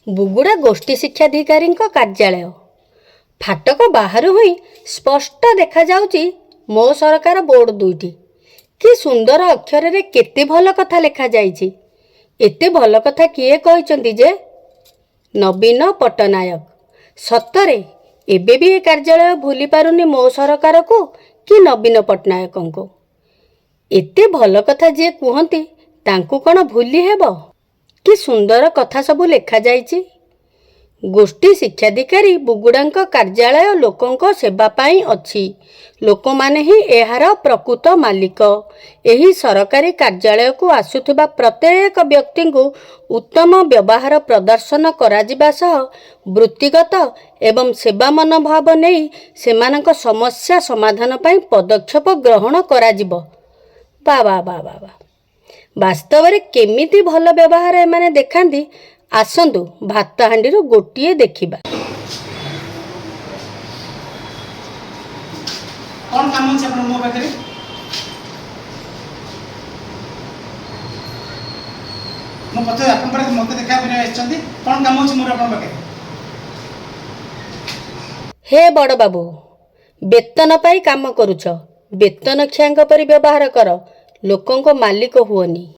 ବୁଗୁଡ଼ା ଗୋଷ୍ଠୀ ଶିକ୍ଷାଧିକାରୀଙ୍କ କାର୍ଯ୍ୟାଳୟ। ଫାଟକ ବାହାରୁ ହିଁ ସ୍ପଷ୍ଟ ଦେଖାଯାଉଛି ମୋ ସରକାର ବୋର୍ଡ ଦୁଇଟି। କି ସୁନ୍ଦର ଅକ୍ଷରରେ କେତେ ଭଲ କଥା ଲେଖାଯାଇଛି। ଏତେ ଭଲ କଥା କିଏ କହିଛନ୍ତି ଯେ? ନବୀନ ପଟ୍ଟନାୟକ। ସତରେ ଏବେ ବି ଏ କାର୍ଯ୍ୟାଳୟ ଭୁଲି ପାରୁନି ମୋ ସରକାରକୁ କି ନବୀନ ପଟ୍ଟନାୟକଙ୍କୁ। ଏତେ ଭଲ କଥା ଯିଏ କୁହନ୍ତି ତାଙ୍କୁ କ'ଣ ଭୁଲି ହେବ? କି ସୁନ୍ଦର କଥା ସବୁ ଲେଖାଯାଇଛି। ଗୋଷ୍ଠୀ ଶିକ୍ଷାଧିକାରୀ ବୁଗୁଡ଼ାଙ୍କ କାର୍ଯ୍ୟାଳୟ ଲୋକଙ୍କ ସେବା ପାଇଁ ଅଛି। ଲୋକମାନେ ହିଁ ଏହାର ପ୍ରକୃତ ମାଲିକ। ଏହି ସରକାରୀ କାର୍ଯ୍ୟାଳୟକୁ ଆସୁଥିବା ପ୍ରତ୍ୟେକ ବ୍ୟକ୍ତିଙ୍କୁ ଉତ୍ତମ ବ୍ୟବହାର ପ୍ରଦର୍ଶନ କରାଯିବା ସହ ବୃତ୍ତିଗତ ଏବଂ ସେବା ମନୋଭାବ ନେଇ ସେମାନଙ୍କ ସମସ୍ୟା ସମାଧାନ ପାଇଁ ପଦକ୍ଷେପ ଗ୍ରହଣ କରାଯିବ। ବା ବା ବା ବା ବା, ବାସ୍ତବରେ କେମିତି ଭଲ ବ୍ୟବହାର ଏମାନେ ଦେଖାନ୍ତି, ଆସନ୍ତୁ ଭାତହାଣ୍ଡିରୁ ଗୋଟିଏ ଦେଖିବା। କ'ଣ କାମ ଅଛି ଆପଣ ମୋ ପାଖରେ? ମୋ ପଛରେ ଆପଣ ପାଖରେ ମୋତେ ଦେଖା କରିବାକୁ ଆସିଛନ୍ତି। କ'ଣ କାମ ଅଛି ମୋର ଆପଣଙ୍କ ପାଖରେ? ହେ ବଡ଼ ବାବୁ, ବେତନ ପାଇ କାମ କରୁଛ, ବେତନ ଖିଆଙ୍କ ପରି ବ୍ୟବହାର କର, ଲୋକଙ୍କ ମାଲିକ ହୁଅନି।